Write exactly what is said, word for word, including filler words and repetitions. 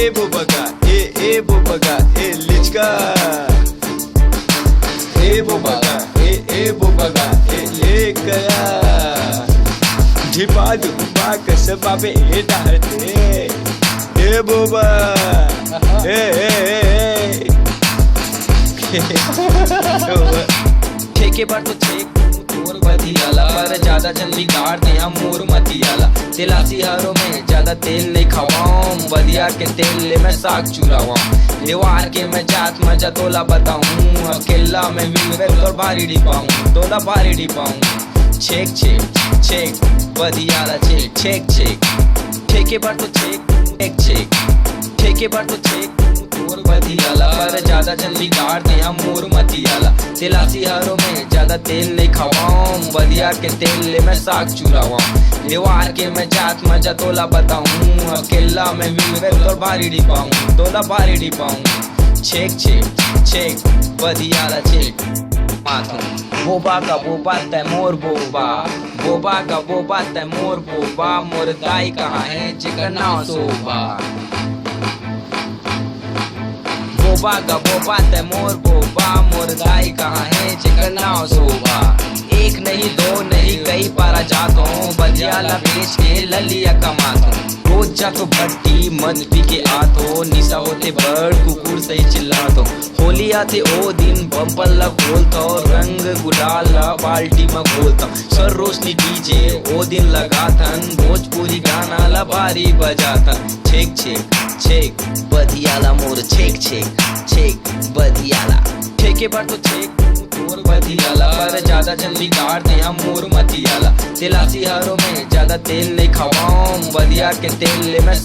ए Boba गा, ए ए Boba गा, ए लिचका। ए Boba गा, ए ए बोबा गा, ए ले कया। ढिपा ढुपा कसम बाबे ए डाहते। ए बोबा, ए ए ए ए। ठेके बर तो छेक तोर बदियाला, पर ज्यादा झन बिगाड़ दे हम मोर मतियाला। तेलासी हरो में ज्यादा तेल नहीं खवाऊं, बदिया के तेल ले मैं साग चुरावाऊं। देवार के मैं जात मजा तोला बताऊं, अकेला में मिलबे तोर भारी डिपाऊं, तोला भारी डिपाऊं। छेक छेक छेक, बदियाला छेक छेक छेक। ठेके बर तो छेक, छेक छेक। ठेके बर तो छेक तोर बदियाला, पर ज्यादा झन बिगाड़ दे हम मोर मतियाला। तेलासी हरो में ज्यादा तेल नहीं खवाऊं, बदिया के तेल ले मैं साग चुरावाऊं। देवार के मैं जात मजा तोला बताऊं, अकेला में मिलबे तोर भारी डिपाऊं, तोला भारी डिपाऊं। छेक छेक छेक, बदियाला छेक। माथो बोबा का बोबा तै मोर बोबा, बोबा का बोबा तै मोर बोबा, मोर दाई कहाँ है जेकर नाव सोबा। बोबा गा बोबा तै मोर बोबा, मोर दाई कहाँ है जेकर नाव सोबा। एक नहीं दो नहीं कई पारा जात हों, बदियाला बेच के ललिया कमात हों। रोज जात हों भट्टी मद पी के आत हों, निसा होते बड़ कुकुर सही चिल्लात हों। होली आथे ओ दिन बम्पर ला खोलथव, रंग गुलाल ला बाल्टी म घोलथव। सर रोशनी डीजे ओ दिन लगाथन, भोजपुरी गाना ला भारी बजाथन। छेक छेक छेक बदियाला मोर, छेक छेक छेक बदियाला। ठेके बर तो छेक तोर बदियाला, पर ज्यादा झन बिगाड़ दे हम मोर मतियाला। तेलासी हरो में ज्यादा तेल नहीं खवाऊं, बदिया के तेल ले मैं